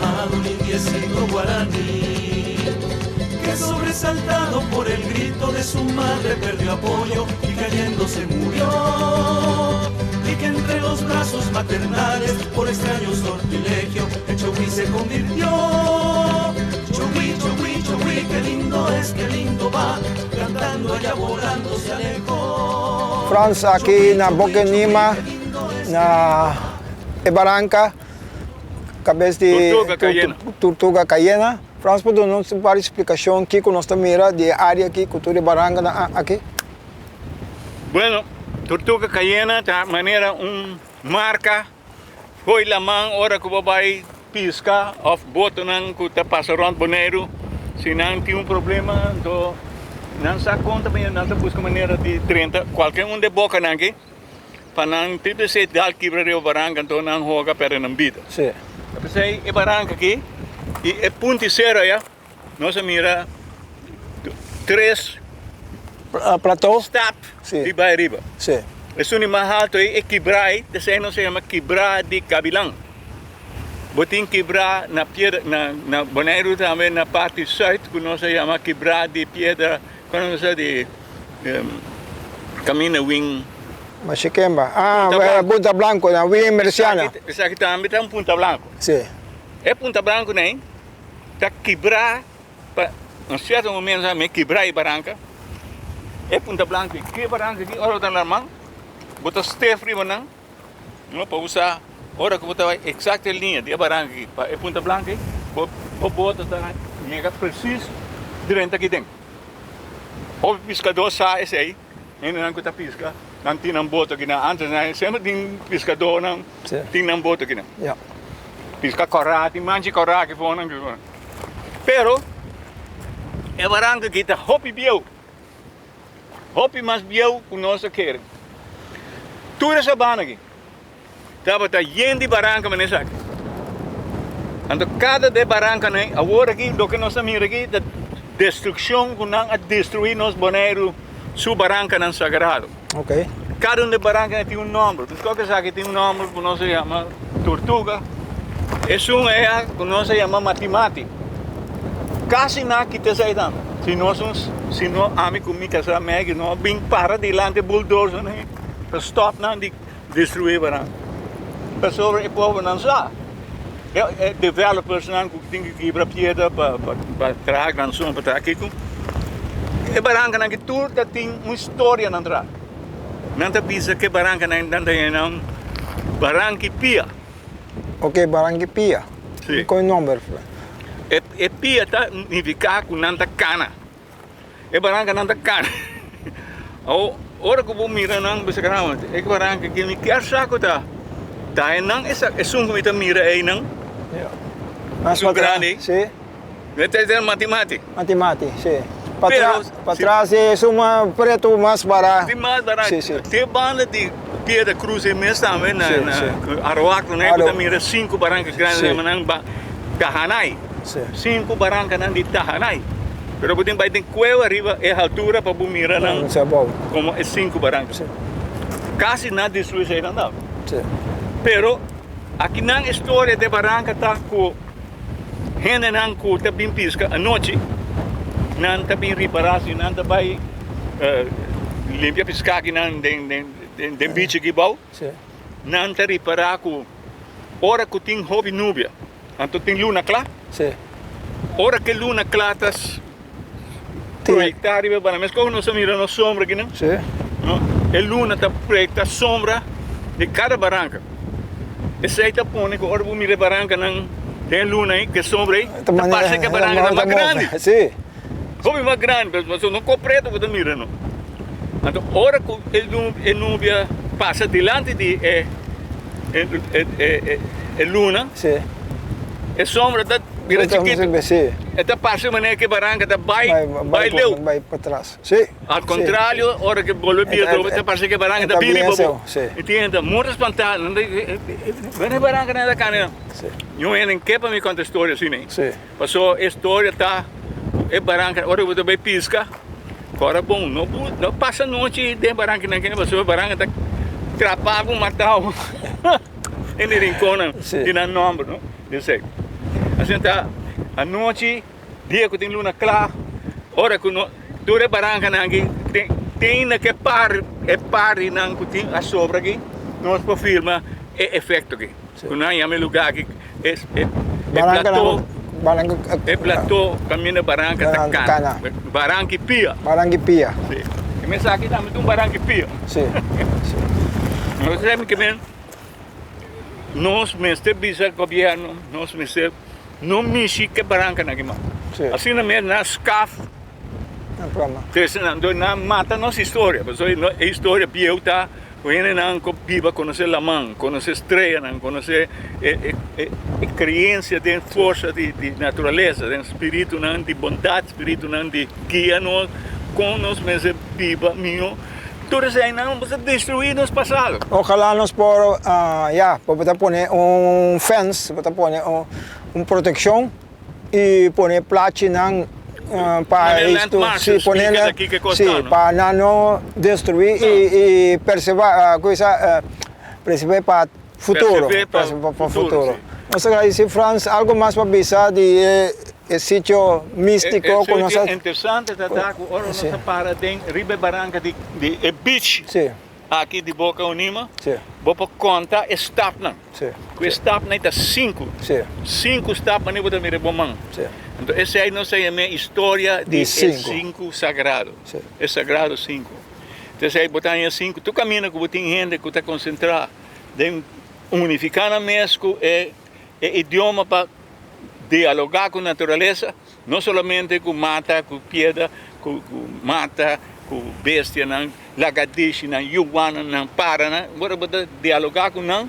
llamado un indiecito guaraní, que sobresaltado por el grito de su madre perdió apoyo y cayendo se murió. Y que entre los brazos maternales, por extraño sortilegio, en Chogui se convirtió. Chogui, Chogui, Chogui, qué lindo es, qué lindo va, cantando allá volando se alejó. Frans aki na Boca Nima, na e baranka, kabes di Tortuga Cayena. Tortuga Cayena. Frans por duna nos un par di splikashon kiko nos ta mira di e área aki ku tur e barankanan aki? Bueno, Tortuga Cayena ta manera un marka fo'i laman ora ku bo bai piska òf botonan ku ta pasa rònt Boneiru. Si nan tin un problema anto nan sa kon ta nan ta buska manera di drenta kualke un di e bokanan aki. Pa nan tin p'esei dal kibra riba baranka anto nan hoga perde nan bida. Sí. Ta p'esei e baranka aki i e punti sero aya nos a mira tres Plato. stap Sí. di bai riba. Sí. Esun di mas alto ei e kibra ei p'esei nos a yama kibra di Gabilan. Bo tin kibra na piedra na na Boneiru tambe na parti sùit ku nos a yama kibra di piedra kono nos a di Camina win. Mashikemba. Ah, Punta Blanco. Punta Blanco, na win Merciana. Esaki tambe ta un Punta Blanco. Sí. E Punta Blanco nei ta kibra pa un cierto momento sa me kibra e baranca. E Punta Blanco e ki baranca aki ora bo ta na man bo ta stef riba nan no pa bo sa ora ku bo ta bai exacto e liña di e baranca aki pa e Punta Blanco ei bo bo bota ta yega precies drenta aki den. Hopi piskadó sa esei, hendenan ku ta piska, nan tin nan boto akinan. Antes nan semper tin piskadónan tin nan boto akinan. Piska kòrá, tin manchi kòrá aki for nan. Pero e baranka aki ta hopi bieu, hopi mas bieu ku nos a kere. Tur e sabana aki. Tabata yen di baranka manera esaki. Anto kada de barankanan awor aki loke nos ta mira aki ta destrukshon ku nan a destrui nos Boneiru su barankanan sagrado. Okay. Kada un de barankanan tin un nomber. Pues koke esaki tin un nomber ku nos a yama tortuga. Esun ea ku nos a yama matimati. Kasi nan a kita esei tambe. Si nos un si no ami ku mi kasá Maggie no a bin para dilanti e bulldozer nan pa stop nan di Destruí banan. Pasobra e pobernan sa. E developersnan ku tin ku kibra piedra pa pa traha granson pa traha kiko. E barankanan ki tur ta tin un historia nan tras. Nan ta bisa ku e barankanan nan ta yama nan Baranki Pia. Ok, Baranki Pia. Si. Kon e nomber? E pia ta nifiká ku nan ta kana. E barankanan ta kara. Awor, ora ku bo mira nan, bo bisa, Caramba, e baranka aki mi kier sa ku ta ta einan esun ku mi ta mira einan. Esun grandi. Si. Mi ta diciendo mati mati. Mati mati, si. Patras, patras e esun mas pretu mas bara. Si, mas bara. Si, si. Te banda di Piedra Cruz ei mes tambe na Aroak bo ta mira sinku baranka grandi nan Tahanay. Sinku barankanan di Tahanay. Pero bo tin bai den kueva riba e haltura pa bo mira nan komo e sinku baranka. Kasi nan destrui esei nan daba. Pero akinan e storia di e baranka ta ku hendenan ku ta bin piska anochi nan ta bin ripara si nan ta bai limpia piska akinan den bichi aki bou. Nan ta ripara ku ora ku tin hopi nubia. Anto tin luna kla? Sí. Ora ke luna kla ta proyecta riba e banda, meskos ku nos ta mira nos sombra akinan. Sí. No, e luna ta proyecta sombra di kada baranka. Esei ta pone ku ora bo mira e barankanan den e luna ei, ku e sombra ei, ta parse ku e baranka ta mas grandi. Sí. Hopi mas grandi, pasobra no ko pretu bo ta mira no. Anto ora ku e nubia pasa dilanti di e e luna, e sombra ta bira chikitu. E ta parse manera ku e baranka ta bai bai leu. Al kontrario, ora ku bolbe bira atrobe ta parse ku e baranka ta bini pa bo. I tin hende ta morto spantá, nan ta wende e baranka nan ta kana. Ño hende ke pa mi konta e storia asina. Paso e storia ta ku e baranka ora ku bo ta bai piska. Ora bon no bu no pasa nochi den barankinan kende pasobra e baranka ta trapa bo mata bo den di rinconnan di nan nomber no di esey. Asina ta anochi, dia ku tin luna kla, ora ku no tur e barankanan aki tin tin na ke par e parinan ku tin a sobra aki nos por firma e efekto aki. Ku nan yama e lugá aki e e plato e plato kaminda baranka ta kana. Baranki Pia. Baranki Pia. Si. E mesa aki tambe ta un baranki pia. Si. Si. Nos ta ke men nos mester bisa gobierno, nos mester no mishi ke barankanan aki mas. Si. Asina mes nan skaf. Nan plama. Trese nan, nan mata nos historia, pasobra e historia bieu ta. Ku hendenan ku biba konosé laman, konosé streanan, konosé e kreensia den forsa di naturalesa, den spiritunan di bondat, spiritunan di guia nos kon nos mester biba mihó. Tur eseinan bo ta destruí nos pasado. Ojalá nos por, ya, bo ta pone un fence, bo ta pone un protekshon. I pone plachinan pa esto, si pone nan, si pa nan no destrui i perserva kuisa preserva pa futuro, pa futuro. Nos ta gradisi Frans, algo mas pa bisa di e sitio mistiko ku nos a. E sitio interesante ta ta ku ora nos ta para den riba e baranka di e beach aki di Boca Onima, bo por konta e stapnan. Ku e stapnan ta sinku. Sinku stap manera bo ta mira e bo man. Anto esei nos ta yam'é historia di e sinku sagrado. E sagrado sinku. Entonces esei bo ta haña sinku. Tur kaminda ku bo tin hende ku ta konsentrá den unifiká nan mes ku e idioma pa dialogá ku naturalesa, no solamente ku mata, ku piedra, ku mata, ku bestianan. Lagadishinan, yuwanannan, paranan, ora bo ta dialogá ku nan,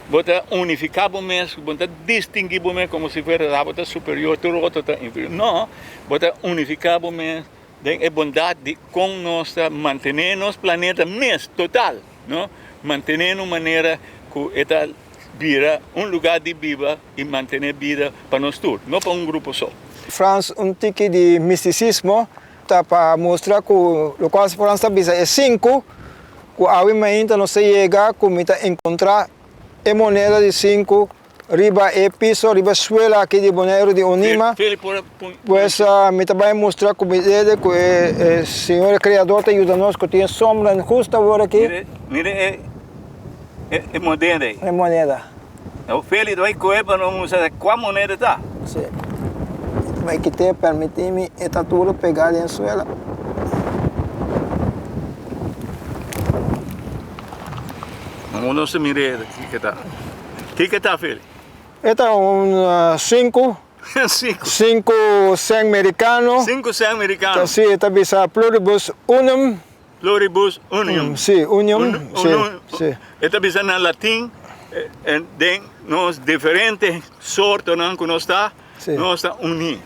bo ta unifiká bo mes, bo no ta distinguí bo mes komo si fuera abo ta superior, tur otro ta inferior. No, bo ta unifiká bo mes den e bondat di kon nos ta mantené nos planeta mes total, no? Mantené na un manera ku e ta bira un lugá di biba i mantené bida pa nos tur, no pa un grupo so. Frans, un tiki di mistisismo Ta pa mustra ku lokual Frans ta bisa e sinku, ku awe mainta nos ta yega ku mi ta enkontrá e moneda di sinku riba e piso, riba e suela aki di Boneiru di Onima. Pues mi ta bai mustra ku mi dede ku e Señor e Kreador ta yuda nos ku tin e sombra husto awor aki. Mira e moneda ei. E moneda. No Feli ta bai kohe pa no musa kua moneda ta. Si. Bai kite permiti mi e ta tur pega den suela. Amo nos ta mira e kiko ta. Kiko ta Feli? E ta un sinku. Sinku. Sinku sen merikano. Sinku sen merikano. Si, e ta bisa pluribus unum. Pluribus unium. Si, unium, si, si. E ta bisa na latin, den nos diferente sortonan ku nos ta, nos ta uní.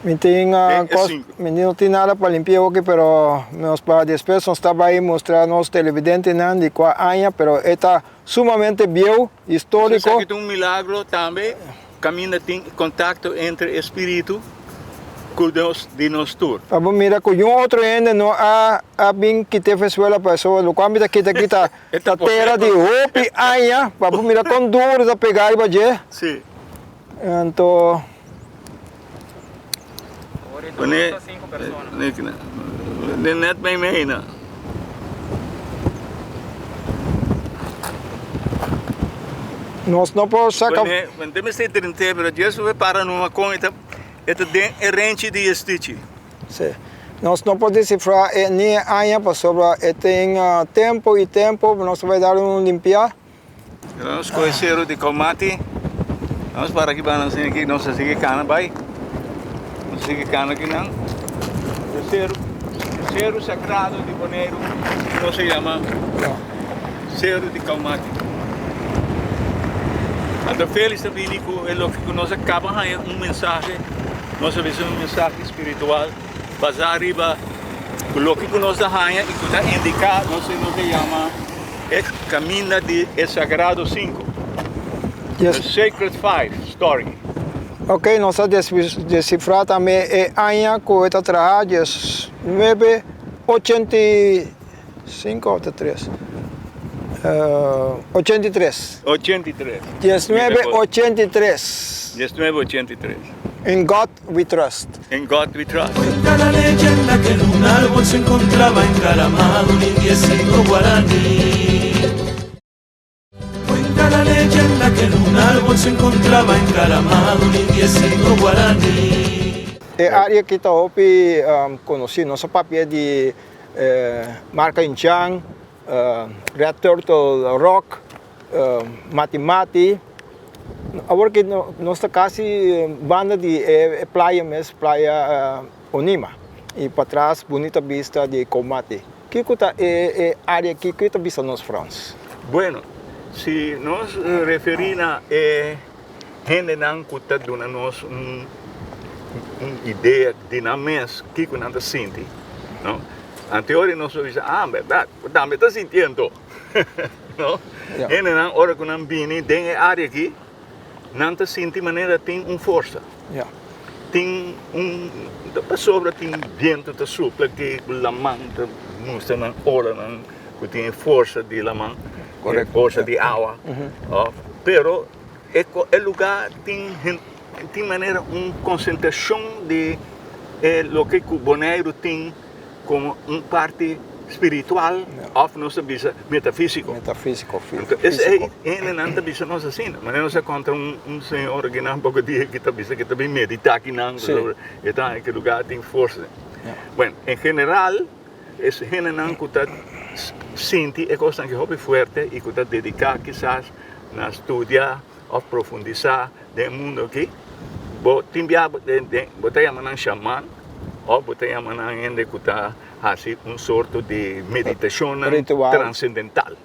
Mi tin kos, mi no tin nada pa limpia hoki, pero nos pa despues nos ta bai mustra nos televidentenan di kua aña, pero e ta sumamente bieu, historico. Esaki ta un milagro tambe, kaminda tin kontakto entre e spiritu ku nos di nos tur. Pa bo mira ku yun otro hende no a a bin kita e Venezuela pasobra lokual mi ta kita aki ta ta tera di hopi aña pa bo mira kon duro ta pega riba dje. Si. Anto. Pone den net mei mei na. Nos no por saka. Pone, pone mester trint'e pero dje sube para numa kon e ta E ta den e renchi di e stichi. Sí. Nos no por desifrá e ni e aña pasobra e tin tempu i tempu, nos ta bai dar un limpiá. Nos kohe seru di Komati. Nos para aki banda asina aki, nos a sigui kana bai. Nos a sigui kana akinan. E seru, e seru sagrado di Boneiru, nos a yama Seru di Komati. Anto Felix ta bini ku e loke ku nos a kaba haña un mensahe, nos a bisa un mensahe spiritual basá riba ku loke ku nos ta haña i ku ta indiká nos nos a yama e kaminda di e sagrado sinku, the sacred five story. Ok, nos a desifrá tambe e aña ku e ta traha, 1980. Sinku òf ta tres? 83. 83. 1983. tres. 1983. In God we trust. In God we trust. Cuenta la leyenda que en un árbol se encontraba encaramado un indiecito guaraní. Cuenta la leyenda que en un árbol se encontraba encaramado un indiecito guaraní. E área aki ta hopi konosí. Nos a papia di Marka Inchang, Red Turtle Rock, Mati Mati. Awor ki nos ta kasi banda di e playa mes, playa Onima. I patras bunita bista di Komati. Kiko ta e área aki? Kiko ta bisa nos Frans? Bueno, si nos referí na e hendenan ku ta duna nos un un idea di nan mes kiko nan ta sinti, no? Anteori nos lo bisa, ah, bèrdat, bo tambe ta sintiendo, no? Hendenan ora ku nan bini den e área aki, Nan ta sinti manera tin un forsa. Tin un pasobra tin bientu ta supla ki laman ta mustra nan olanan ku tin e forsa di laman, e forsa di awa. Pero e luga tin tin manera un konsentrashon di e loke ku Boneiru tin. Komo un parti spiritual òf nos ta bisa metafísiko. Metafísiko, físiko. Anto esei hendenan ta bisa nos asina. Manera nos a kontra un señor akinan poko dia ki ta bisa ki ta bin meditá akinan pasobra e ta haña ki lugá tin forsa. Bueno, en general e hendenan ku ta sinti e kosnan aki hopi fuerte i ku ta dediká kisas na studia òf profundisá den e mundu aki, bo tin bia bo ta yama nan shaman òf bo ta yama nan hende ku ta hasi un sorto di meditashonnan transendental.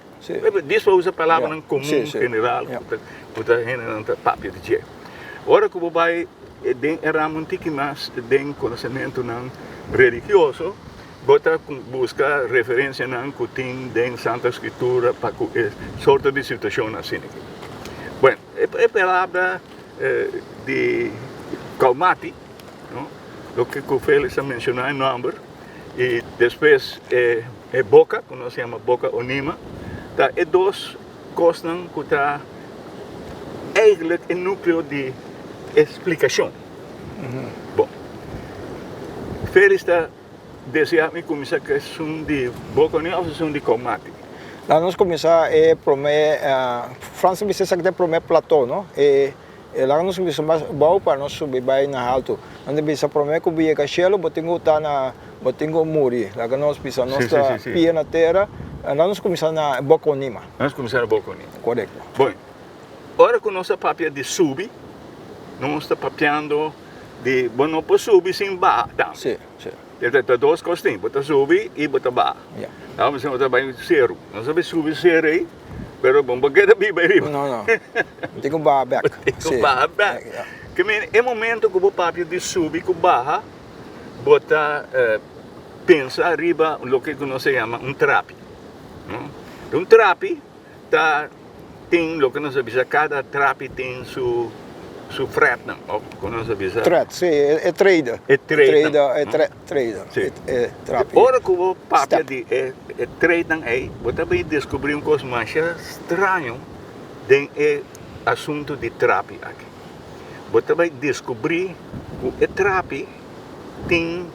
Dis bo usa palabranan komun general ku ta hendenan ta papia di dje. Ora ku bo bai den e ramo un tiki mas den konosementunan religioso, Bo ta buska referensianan ku tin den Santa Skritura pa ku e sorto di situashon asina aki. Bueno, e palabra di Kaumati, no, loke ku Felix a menshoná e nòmber, i despues e boka, ku nos yama Boka Onima, ta e dos kosnan ku ta eigentlik e núkleo di e splikashon. Bon, Felix ta. Desea mi kuminsá ku esun di Boconi òf esun di Komati? Laga nos kuminsá e promé, Frans ta bisa esaki ta e promé plató, no? E laga nos kuminsá mas abou pa nos subi bai na haltu. Nan ta bisa promé ku bo yega shelu bo tin ku ta na, bo tin ku muri. Laga nos bisa nos ta pia na tera. Laga nos kuminsá na Boconima. Nos kuminsá na Boconima. Korekto. Bon, ora ku nos ta papia di subi, nos ta papiando di bo no por subi sin baha tambe. Sí, sí. E ta dos kos tin, bo ta subi i bo ta baha. Ya. Tabata bisa bo ta bai seru. No sabi subi seru ei, pero bo no por keda biba ei riba. No, no. Bo tin ku baha bèk. Bo tin ku baha bèk. Ya. Ke men e momento ku bo papia di subi ku baha, bo ta pensa riba loke ku nos ta yama un trapi. No? Un trapi Ta tin loke nos a bisa kada trapi tin su su fretnan of kon nos a bisa. Tret, si, e trede. E tredenan. E trede, Si. e trapi. Ora ku bo papia di e tredenan ei, bo ta bin deskubrí un kos masha straño den e asuntu di trapi aki. Bo ta bai deskubrí ku e trapi tin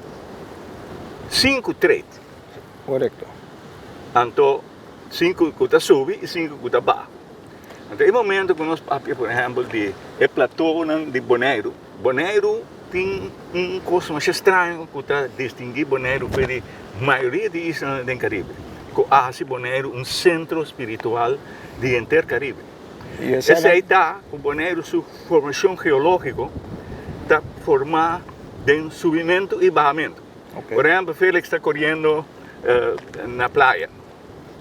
sinku tred. Korekto. Anto Sinku ku ta subi i sinku ku ta baha. Anto e momento ku nos papia por ehèmpel di e platonan di Boneiru, Boneiru tin un kos masha straño ku ta distinguí Boneiru for di mayoria di islanan den Karibe, ku a hasi Boneiru un sentro spiritual di henter Karibe. Esei ta ku Boneiru su formashon geológiko ta formá den subimentu i bahamentu. Por ehèmpel Felix ta koriendo na playa.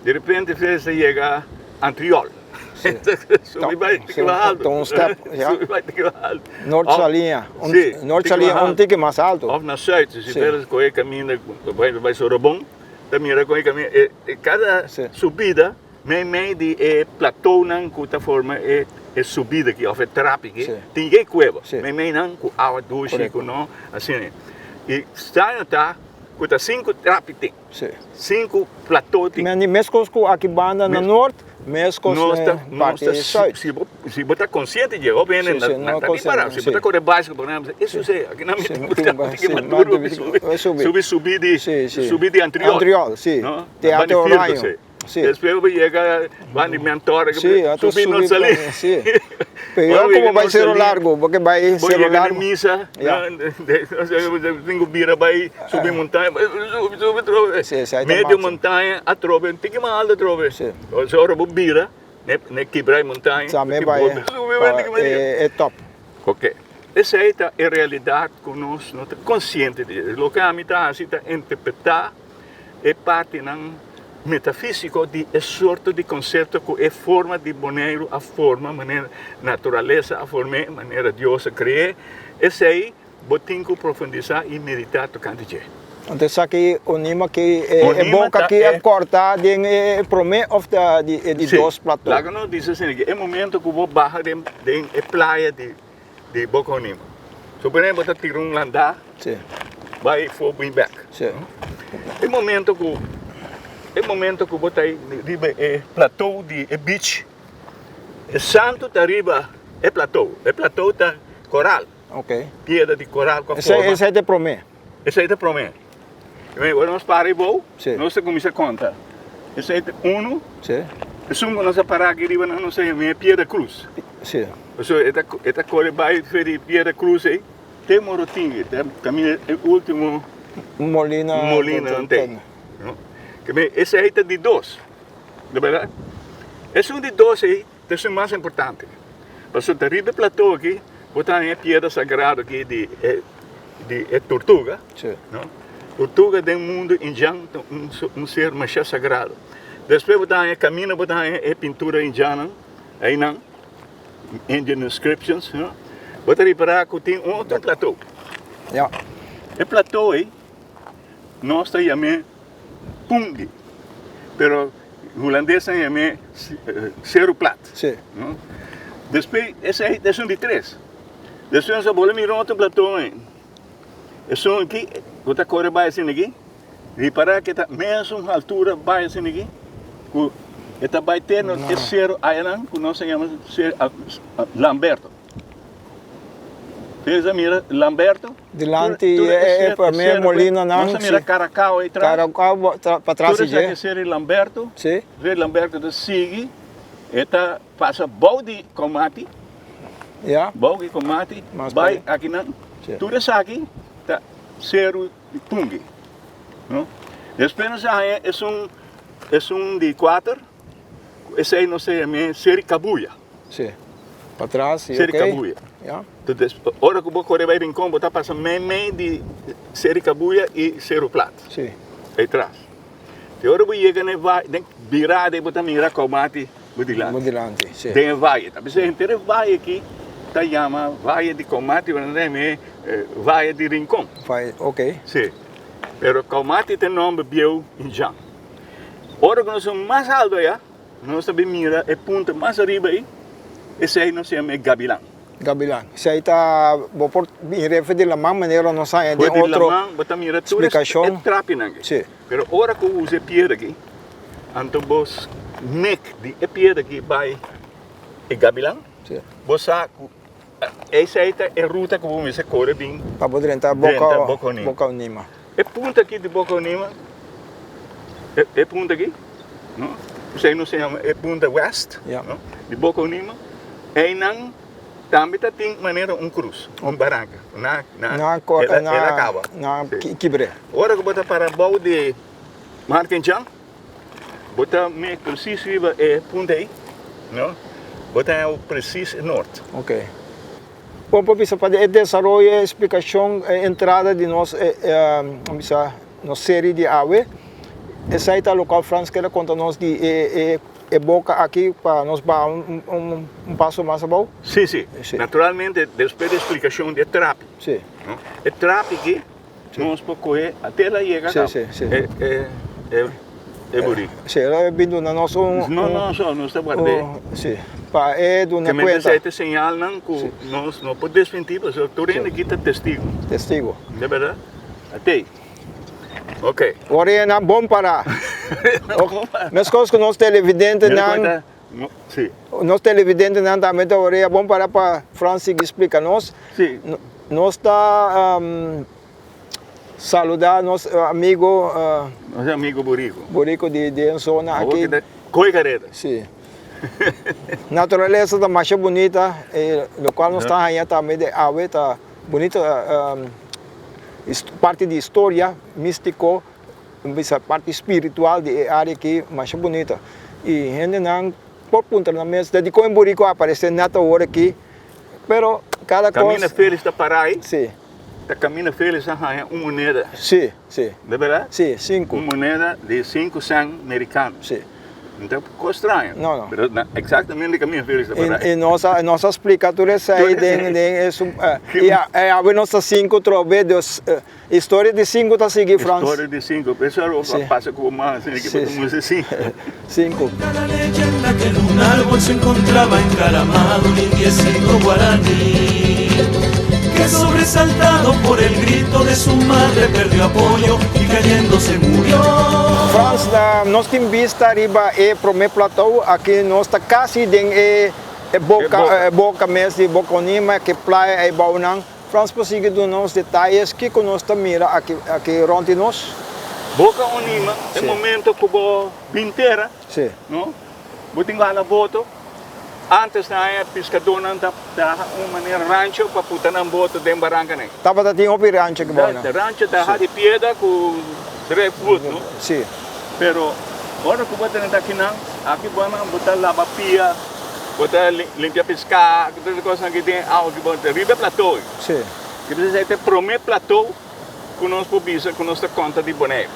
Di repente Felix ta yega Antriol. Subi bai tiki mas alto. Ta un step, ya. Subi bai tiki mas alto. Noord Saliña. Si. Noord Saliña un tiki mas alto. Of na Zuid. Si Felix kohe kaminda bai bai Sorobon, ta mira kon e kaminda. Kada subida mei mei di e platonan ku ta forma e subida aki of e trapi aki, tin yei kueba. Mei mei nan ku awa dushi ku no asina. I straño ta ku ta sinku trapi tin. Sí. Sinku plató tin. Meni meskos ku aki banda na nort, Meskos Nos ta, na nos parti ta, sùit. si bo, si bo ta konsiente dje, hopi hende Sí, na, sí, na no ta ripará. konsiente, Si bo sí. ta kore bicycle, por ehempel, e susé, aki nan mi Sí, ta tin ta ba- tiki sí, mas mas duro di- subi, eh, subi. subi, subi di, Sí, sí. subi di Antriol. Antriol, sí. No? Teatro Bani Firdo, Oranje. sí. Sí. Despues bo yega bani Mentor, Sí, a subi subi no sali. pa- sí. Pero como bai Cerro Largo, porque bai Bo Cerro yega na Largo. misa, Ja. no, tin ku bira bai subi montaña, subi, subi atrobe. Sí, sí, ahí ta Medio máximo. montaña atrobe, un tiki mas alto atrobe. Sí. Ora ora bo bira, ne, ne kibra e montaña, Tambe tiki bai bolbe subi, pa tiki mas riba. e, e top. Ok. Esei ta e realidat ku nos no ta konsiente di dje. Loke ami ta hasi ta interpretá e partinan metafísiko di e sorto di konsepto ku e forma di Boneiru a forma, manera naturalesa a form'é, manera Dios a kre'é. Esei bo tin ku profundisá i meditá tokante dje. Anto esaki Onima ki e Onima boka ta ki a e. kòrta den e promé òf ta di e di Sí, dos plató? laga nos bisa asina ki e momento ku bo baha den den e playa di di Boka Onima, suponé bo ta tira un landá Sí. bai for bin bèk. Sí. E momento ku e momento ku bo ta riba e plató di e beach, e santu ta riba e plató, e plató ta koral. Ok. Piedra di koral ku a forma. Esei ta e promé. Esei ta e promé. Ora nos para ei bou, Sí. nos ta kuminsá konta. Esei ta unu. Sí. Esun ku nos a para aki riba nos a yama e Piedra Krus. Sí. Pasobra e ta e ta kore bai for di Piedra Krus ei te Morotingi, te kaminda e último Molina. molina nan te. No? Esei ta di dos, di bèrdat? Esun di dos ei Ta esun mas importante. Pasobra ta riba e plato aki bo ta haña e piedra sagrado aki di e di e tortuga, Sí. no? Tortuga den mundo indian ta un un ser masha sagrado. Despues bo ta haña kaminda bo ta haña e pintura indiannan einan, Indian inscriptions, no? Bo ta ripará ku tin un otro plato. Ja. E plato ei nos ta yam'é Pungi, pero hulandesnan yam'é Seru Plat. Sí. No? Despues, esei ta esun di tres. Despues nos a bolbe mira un otro plató ei. Esun aki, ku ta kore bai asina aki, ripará ku e ta mesun altura bai asina aki, ku e ta bai te na e seru ayanan ku nos a yama seru Lamberto. Ustedes a mira Lamberto? Dilanti e prome molinonan. Nos a mira Caracao ei tras. Caracao patras Tur dje. esaki seri Lamberto. Si. Seri Lamberto ta sigui, e ta pasa bou di Komati. Ya. Bou di Komati, bai akinan. Si. Tur esaki ta seru di Pungui. No? Despues nos a haña esun, esun di kuater, esei nos ta yam'é Seri Kabuya. Sí. Patras, sí, Seri ok. Kabuya. Ja. Entonces, ora ku bo kore bai Rincon, bo ta pasa mei mei di Seri Kabuya i Seru Plat. Sí. Ei tras. Te ora bo yega na e valle, den birada ei bo ta mira Komati bo dilanti. Bo dilanti, sí. Den e valle. Ta bisa henter e valle aki ta yama Valle di Komati, pero nan ta yama e Valle di Rincon. Valle, ok. Sí. Pero Komati ta e nomber bieu indjan. Ora ku nos ta mas alto aya, Nos ta bin mira e punta mas ariba ei, esei nos yama e gabilan. Gabilan. Esei ta, bo por bin refer di laman manera nos haña den For di otro laman bo ta mira tur e splikashon. trapinan aki. Sí. Pero ora ku usa e piedra aki, anto bo mek di e piedra aki bai e gabilan, Sí. bo sa ku esei ta e ruta ku bo mester kore bin Pa bo drenta drenta Boka Boka Onima. Boka Onima. E punta aki di Boka Onima, e e punta aki, no? Esei nos ta yama e punta west, Ja. no? Di Boka Onima, einan tambe ta tin manera un krus, un baranka. Na, na, Na ko, el a, na, el a kaba. na Sí. ki- kibr'é. Ora ku bo ta para bou di Markenjan, bo ta mek presis riba e punta ei, no? Bo ta haña presis e nort. Ok. Bon por bisa pa e desaroyo e splikashon e entrada di nos bisa nos seri di awe esei ta lokual Frans kere konta nos di e e boka aki pa nos baha un un paso mas abou. Si si, naturalmente despues di e splikashon di e trapi Si. no e trapi aki nos por kohe ate el a yega Si si si. e e e buriko. Si el a bin duna nos un No no so nos ta guard'é. Si. Pa e duna Ke mente kuenta. esei ta señalnan ku nos no por desmentí pasobra tur hende aki ta testigo. Testigo. De bèrdat? Atei. Oké. Ora e nan bon pará. Meskos ku nos televidentenan. Mira kon e ta. Si. Nos televidentenan tambe ta orea bon para pa Frans sigui splika nos. Si. Nos ta saluda nos amigo. Nos amigo Burico. Burico di den zona aki. Awor ki ta koe kareda. Si. Naturalesa ta masha bunita e lokual nos ta haña tambe den awe ta bunita parti di historia mistiko. Un bisa parti spiritual di e área aki masha bunita i hendenan por puntra nan mes dikon e buriku a aparesé nèt awor aki, pero kada kos. Kaminda Félix ta pará ei? Sí. Ta Kaminda Félix a haña un moneda. Sí, sí. De bèrdat? Sí, sinku. Un moneda di sinku sèn merikano. Sí. No ta kos straño. No, no. Pero na exactamente kaminda Félix ta pará. I nos a nos a splika tur esei den den esun i awe nos ta sinku trobe dus. Historia di sinku ta sigui Frans. Historia di sinku, por eso a pasa ku bo mas asina ki bo ta muestra sinku. Sinku. Cuenta la leyenda que en un árbol se encontraba encaramado un indiecito guaraní que sobresaltado por el grito de su madre perdió apoyo y cayendo se murió. Frans, nos tin bista riba e prome plateau, aki nos ta kasi den e boka, boka mes di Boca Onima, ke playa eibounan. Frans por sigui duna nos detayes kiko nos ta mira aki aki rond di nos? Boca Onima, e momento ku bo bin tera, no? Bo tin ku hala boto. Antes nan e piskadónan ta traha un manera rancho pa puta nan boto den barankanan. Tabata tin hopi rancho aki bou nan. Rancho traha di piedra ku driftwood, no? Si. Pero ora ku bo drenta akinan, aki bo nan bo ta laba pia. Bo ta limpia piská, tur e kosnan ki tin awa ki bo ta riba e plato. Sí. Ki bisa esei ta e promé plato ku nos por bisa ku nos ta konta di Boneiru.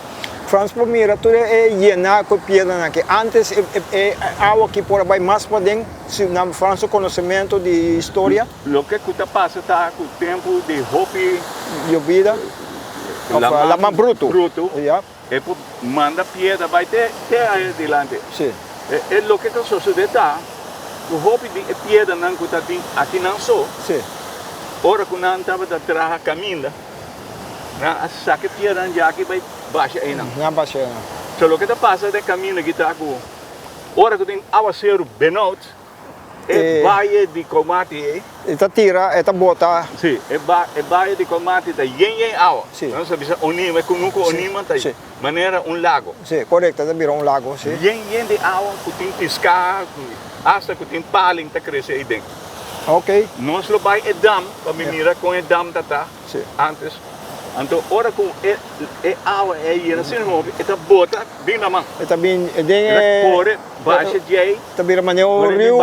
Frans por mira tur e yená ku e piedranan aki. Ántes e awa aki por a bai mas paden, si na Frans su konosementu di historia. Loke ku ta pasa ta ku tempu di hopi. Yobida òf laman brutu. Brutu. Ya. E por manda piedra bai te te aya dilanti. Sí. E e loke ta sosode ta ku hopi di e piedranan ku ta tin akinan so, Sí. ora ku nan tabata traha kaminda, nan a saka e piedranan di aki bai basha einan. Nan a basha einan. So loke ta pasa den kaminda aki ta ku ora ku tin awaseru benout, E vaye di Komati ei. E ta tira, e ta bota. Sí, e e vaye di Komati ta yen yen awa. Sí. Nos ta bisa Onima, e kunuku Onima ta manera un lago. Sí, korekto, ta bira un lago, sí. Yen yen di awa ku tin piská, asta ku tin palin ta krese ei den. Oké. Nos lo bai e dam pa mi mira kon e dam ta ta antes. Anto ora ku e e awa ei yena asina hopi, e ta bota bin laman. E ta bin den e. E ta kore basha djei. Ta bira manera un riu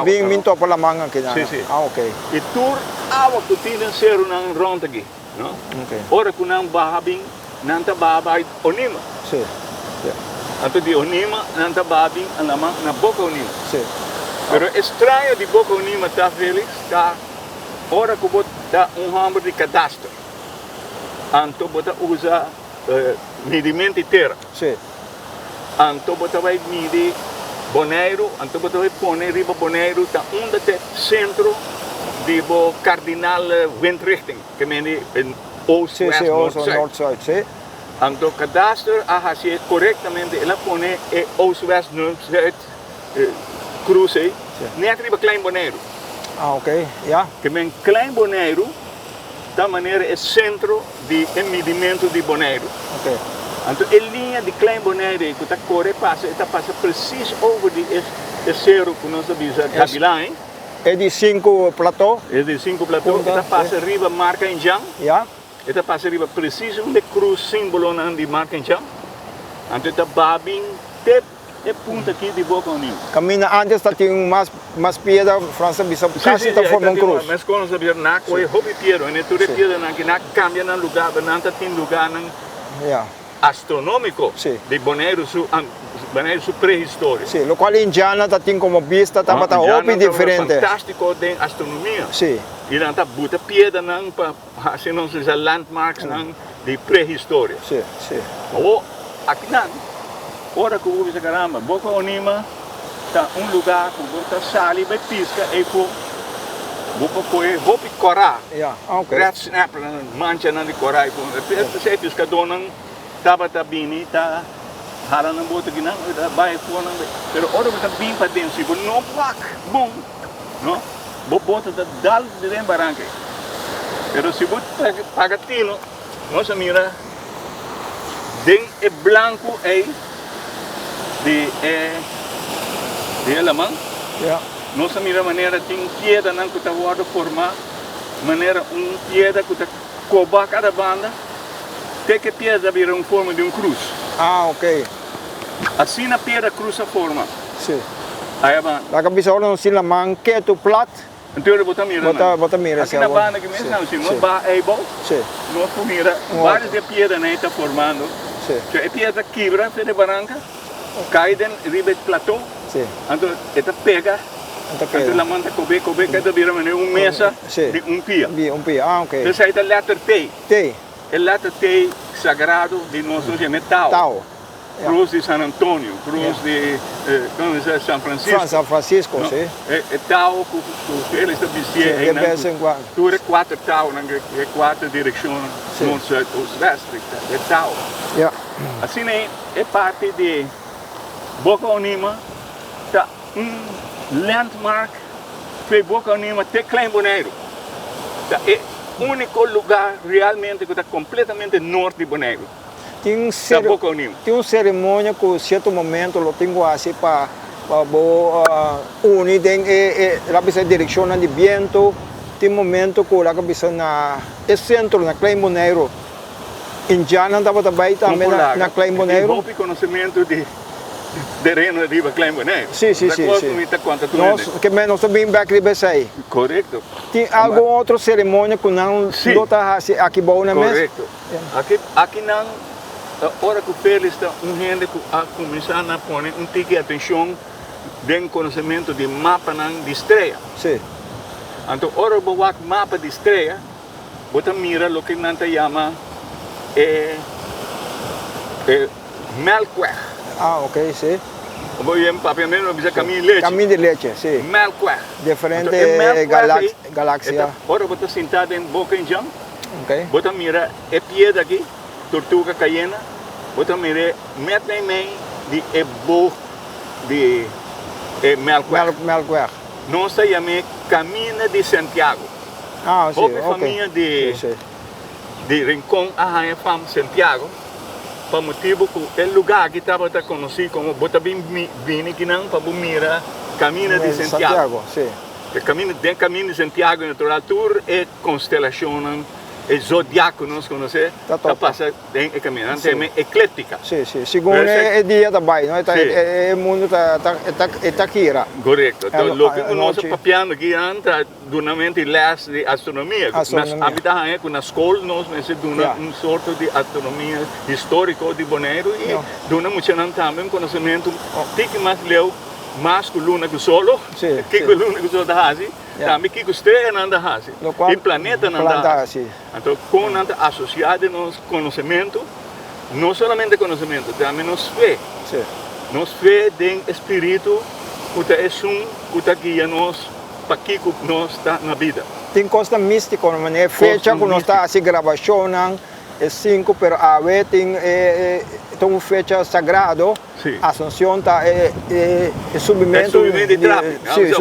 bin bin topa laman aki nan. Sí, sí. Ah, ok. I tur awa ku tin den serunan rònt aki, no? Ok. Ora ku nan baha bin, nan ta baha bai Onima. Sí, sí. Anto di Onima nan ta baha bin a laman na Boka Onima. Sí. Pero e straño di Boka Onima ta, Felix, ta ora ku bo ta un hòmber di kadaster, anto bo ta usa midimento di tera. Sí. Anto bo ta bai midi Boneiru, anto bo ta bai pone riba Boneiru ta unda ta e sentro di bo kardinal windrichting, ke mende oost, Sí, west, sí, noord, oost, zuid. noord, zuid, sí. Anto kadaster a hasi e korektamente, el a pone e oost, west, noord, zuid krus ei net riba Klein Boneiru. Ah, oké, ja. Ke men Klein Boneiru ta manera e sentro di e midimentu di Boneiru. Oké. Anto e liña di Klein Boneiru ei ku ta kore pasa, e ta pasa presis over di e e seru ku nos ta bisa Gabilan ei. E di sinku plató. E di sinku plató, e ta pasa riba Marka Injan. Ja. E ta pasa riba presis unda e krus simbolonan di Marka Injan. Anto e ta baha bin te. E punta aki di boca un niño. Caminda antes ta tin mas mas piedra, Frans ta bisa casi ta forma un cruz. Mes con nos ta bisa na coge hopi piedra, en e tur e piedranan aki na cambia nan lugar, pero nan ta tin lugarnan astronomico di Boneiru su Boneiru su prehistoria. Si, locual Indiana ta tin como bista tabata hopi diferente. Fantastico den astronomia. Si. Y nan ta buta piedranan pa hasi nos bisa landmarksnan di prehistoria. Si, si. Awor, akinan, ora ku bo bisa karamba, Boka Onima ta un lugá ku bo ta sali bai piska ei ku bo por kohe hopi kòrá, Ya, ah, ok. red snappernan, manchanan di kòrá ei ku. P'esei piskadónan tabata bini ta. hala nan boto akinan, ta bai for nan bai. Pero ora bo ta bin paden, si bo no wak bon, no, bo boto ta dal den baranka ei. Pero si bo paga tino, nos a mira den e blanku ei di e di e laman, nos a mira manera tin piedranan ku ta wòrdu formá manera un piedra ku ta koba kada banda te ku e piedra ta bira un forma di un krus. Ah, ok. Asina piedra krus a forma. Sí. Aya banda. Laga bisa ora nos tin laman ketu plat. Anto bo ta mira nan. Bo ta mira Aki na banda ki mes nan, si nos baha ei bou, nos por mira varios di e piedranan ei ta formando. So e piedra ta kibra for di e baranka, kai den riba e plato, anto e ta pega, anto laman ta kobe kobe kai ta bira manera un mesa di un pia. Esei ta letter T. E letter T sagrado di nos, nos yama e Tao. Cruz di San Antonio, cruz di San Francisco. San Francisco, si. E tao cu elis ta bistié De bes en cuando. Tur e cuater taonan, e cuater direccionnan, noord, zuid, oost, west, e tao. Ja. Asina e parti di Boca Onima ta un landmark fe Boca Onima te Klein Boneiru. Ta e unico lugar realmente cu ta completamente noord di Boneiru. Tin tin un ceremonia cu cierto momento lo tin cu haci pa pa bo uni den e e laga bisa e direccionnan di biento. Tin momento cu laga bisa na e centro na Klein Boneiru Indiannan tabata bay tambe na na Klein Boneiru. Tin hopi conocimento di tereno riba Klein Boneiru. Si si si si. Nos ke men nos ta bin bek riba esey. Corecto. Tin algun otro ceremonia cu nan lo ta haci aki bou nan mes? Corecto. Aki akinan ta ora ku Félix ta un hende ku a kuminsá na pone un tiki atenshon den konosementu di mapanan di strea. Sí. Anto ora bo wak mapa di strea, bo ta mira loke nan ta yama e e Melkweg. Ah, oké, sí. Bo yen papiamentu bo bisa Kamin di Leche. Kamin di Leche, sí. Melkweg. Diferente Anto e Melkweg ei, galaxia. Ora bo ta sintá den Boka Injan, Okay. Bo ta mira e piedra aki, Tortuga Cayena, bo ta mir'é met meimei di e boog di e Melkweg. Melkweg. Nos ta yam'é Camino di Santiago. Ah, si, Hopi okay. famia di Si, si. di Rincon a haña fam Santiago pa motibu ku e lugá aki tabata konosí komo bo ta bin bini kinan pa bo mira Camino di Santiago. Santiago, si. E camino, den Camino di Santiago natural tur e Konstelashonnan, e zodiak ku nos konosé, Ta ta topa. pasa den e kaminda. Nan Sí. ta yama eklíptika. Sí, sí. Segun Pero esei- e dia ta bai, no? E ta, Sí. e, e mundu ta, ta, e ta, e ta gira. Korekto. E ano- Loke ku nos a anochi. papiando aki nan ta dunamento di lès di astronomia. Ku Astronomia. Nos, ami ta haña ku na skol nos mester duna Ja. un sorto di astronomia históriko di Boneiru i Ja. duna muchanan tambe un konosementu tiki mas leu, mas ku luna ku solo, Sí, kiko sí. luna ku solo ta hasi. Tambe kiko streanan ta hasi i planetanan ta hasi. Anto kon nan ta asosiá den nos konosementu, no solamente konosementu, tambe nos fe. Nos fe den e spiritu ku ta esun ku ta guia nos pa kiko nos ta na bida. Tin kosnan místiko, manera fecha ku nos ta hasi grabashonnan, e sinku, pero awe tin e ta un fecha sagrado. Sí. Asunción ta e e e subimentu. E subimentu di trapi. Sí,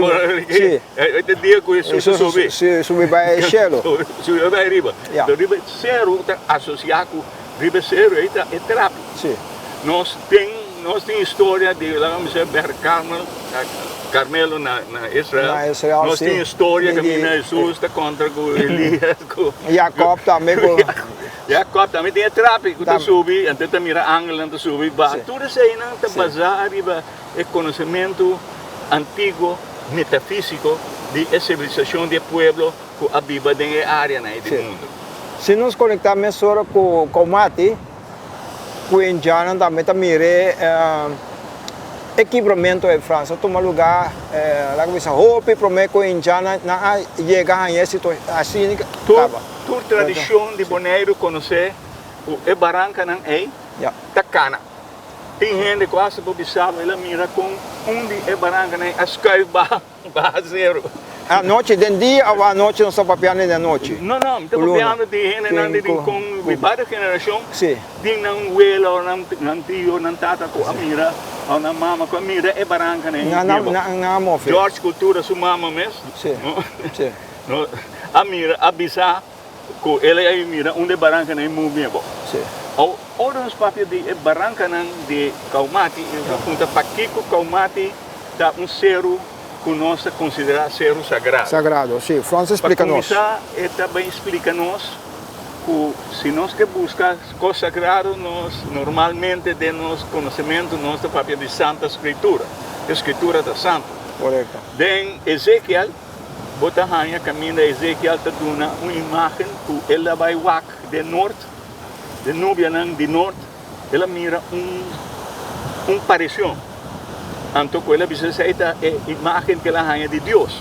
sí. E e dia ku Hesus a subi. Sí, subi bai e shelu. Subi bai riba. Ya. Riba e seru ta asosiá ku riba e seru ei ta e trapi. Sí. Nos tin nos tin historia di laga mi bisa Ber Carmel Carmelo na na Israel. Na Israel, Nos sí. tin historia Di di kaminda Hesus ta kontra ku Elias ku Jacob tambe ku. Jacob tambe tin e trapi ku ta subi, anto ta mira angelnan ta subi baha. Tur eseinan ta basá ariba e konosementu antiguo metafísiko di e sivilisashon di e pueblo ku a biba den e áreanan ei di mundu. Si nos konektá mesora ku Komati, ku indiannan tambe ta mira e kibramentu ei Frans a tuma lugá, laga bisa hopi promé ku indiannan nan a yega haña e situashon asina kaba. Tur tradishon di Boneiru konosé ku e barankanan ei ta kana. Tin hende ku asta por bisa bo el a mira kon un di e barankanan ei a skuif baha seru. Anochi den dia of anochi nos ta papiando di anochi? No, no, mi ta papiando di hendenan di Rincon di varios generashon. Si. Tin nan wela o nan tio, nan tata ku a mira o nan mama ku a mira e barankanan ei biba. Nan a mofe. George Cultura su mama mes. Si, si. No, a mira, a bisa ku el a mira unda e barankanan ei move biba. Si. Awor, ora nos papia di e barankanan di Kaumati, nos a puntra pakiko Kaumati ta un seru ku nos ta konsiderá seru sagrado. Sagrado, si. Frans a splika nos. Pa kuminsá e ta bai splika nos ku si nos ke buska kos sagrado nos normalmente den nos konosementu nos ta papia di Santa Skritura. E Skritura ta santu. Korekto. Den Ezekiel bo ta haña kaminda Ezekiel ta duna un imágen ku el a bai wak den nort, den nubianan di nort. El a mira un un parecion. Anto cu el a bisa esey ta e imagen cu el a haña di Dios.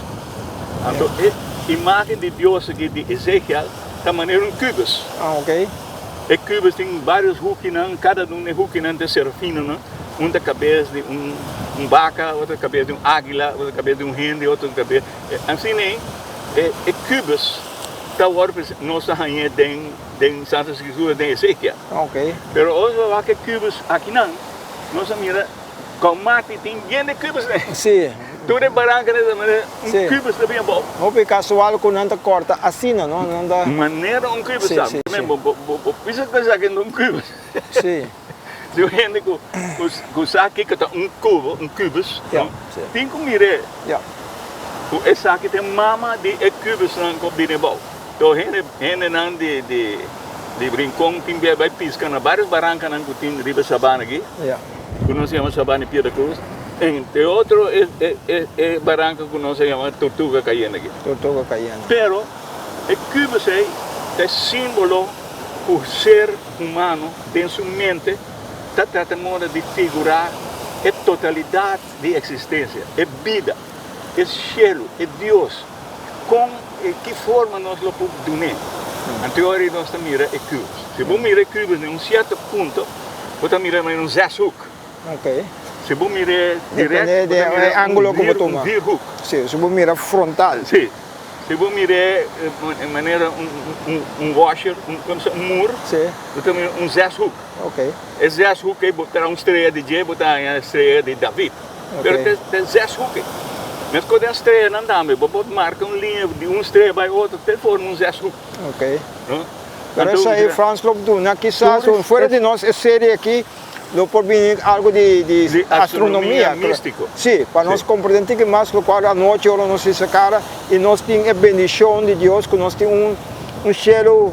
Anto e imagen di Dios aki di Ezekiel ta manera un cubus. Ah, ok. E cubus tin varios hoekinan, cada un e hoekinan ta serafinonan. Un ta cabes di un un baca, otro ta cabes di un aguila, otro ta cabes di un hende, otro ta cabes. Asina e e cubus ta worde nos ta hañ'e den. Den Santa Skritura den Ezekiel. Ok. Pero ora nos a wak e kubus akinan, nos a mira kon mati tin yen de kubus den. Sí. Tur e barankanan ta manera un kubus ta bin abou. Hopi kasual ku nan ta kòrta asina, no? Nan ta. Manera un kubus ta. Sí, sí, sí. Bo, bo, bo bisa ku esaki no un kubus. Sí. Si un hende ku, ku sa kiko ta un kubo, un kubus, Ja, no? sí. Tin ku mir'é. Ja. Ku esaki ta e mama di e kubusnan ku a bini abou. To hende hendenan di di di Rincon tin bia bai pisca na varios barancanan cu tin riba sabana aki, Ja. cu nos a yama Sabana di Piedra Cruz, entre otro e e e e baranca cu nos a yama Tortuga Cayendo aki. Tortuga Cayendo. Pero e cubus ey ta e simbolo cu ser humano den su mente ta trata moda di figura e totalidad di existencia, e bida, e cielo, e Dios. Kon i ki forma nos lo por dun'é? Anto ora nos ta mira e kubus. Si bo mira e kubus den un sierto punto, bo ta mira manera un zeshoek. Ok. Si bo mir'é dirèkt, Depende bo ta di mira e ángulo ku bo un tuma. vierhoek. Sí, si bo mira frontal. Sí. Si bo mir'é manera un washer, un komo se un mur, Sí. bo ta mira un zeshoek. Ok. E zeshoek ei bo traha un strea di dje, bo ta haña e strea di David. Ok. Pero ta zeshoek ei. Meskos den streanan tambe, bo por marka un liña di un strea bai otro te forma un zeshoek. Ok. No? Pero Anto, esei Frans lo duna kisas un fuera di nos e serie aki lo por bini algo di di Di astronomia. astronomia místiko. Sí, pa nos Sí. comprende tiki mas locual anochi ora nos hisa cara y nos tin e bendicion di Dios cu nos tin un un cielo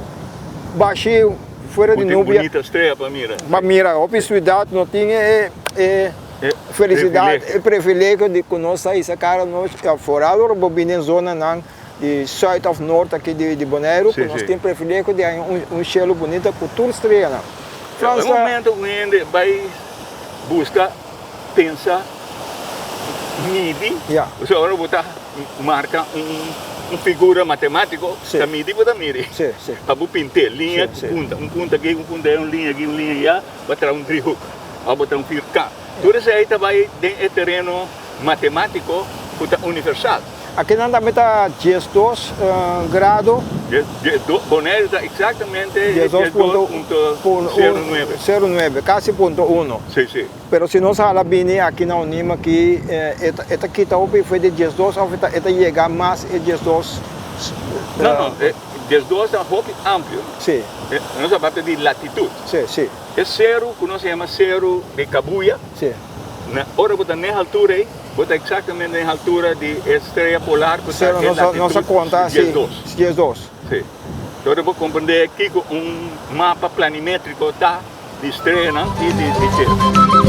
bashi fuera Ku di tin nubia. bunita strea pa mira. Pa mira, hopi ciudad no tin e e E felicidad, privilegio. e privilegio di cu nos ta hisa cara anochi, foral ora bo bini den zonanan di zuid of noord aki di di Boneiru, Sí, cu nos sí. tin privilegio di haña un un cielo bunita cu tur streanan. E Frans ta. momento cu hende bay busca, pensa, midi, Ja. osea ora bo ta marca un un figura matematico, Sí. ta midi bo ta midi. Sí, sí. Pa bo pint'e, liña Sí, cu sí. punta, un punta aki, un punta allá, un liña aki, un liña allá, bo a traha un driehoek of bo traha un vierkant. Tur esei ta bay den e tereno matematico cu ta universal. Akinan tambe ta 12 grado. Boneiru ta exactamente 12.09. Sero nuebe, casi punto uno. Sí, sí. Pero si nos hala bini aki na Onima aki, e ta kita hopi for di 12 of e ta yega mas e 12? No, no, e 12 ta hopi amplio. Sí. Nos a papia di latitud. Sí, sí. E seru ku nos a yama Seru di Kabuya. Sí. Na ora bo ta n'e haltura ei, bo ta eksaktamente n'e haltura di e strea polar ku ta e latitut 12. 12. Sí. Ora bo komprendé kiko un mapa planimétriko ta di streanan i di tera.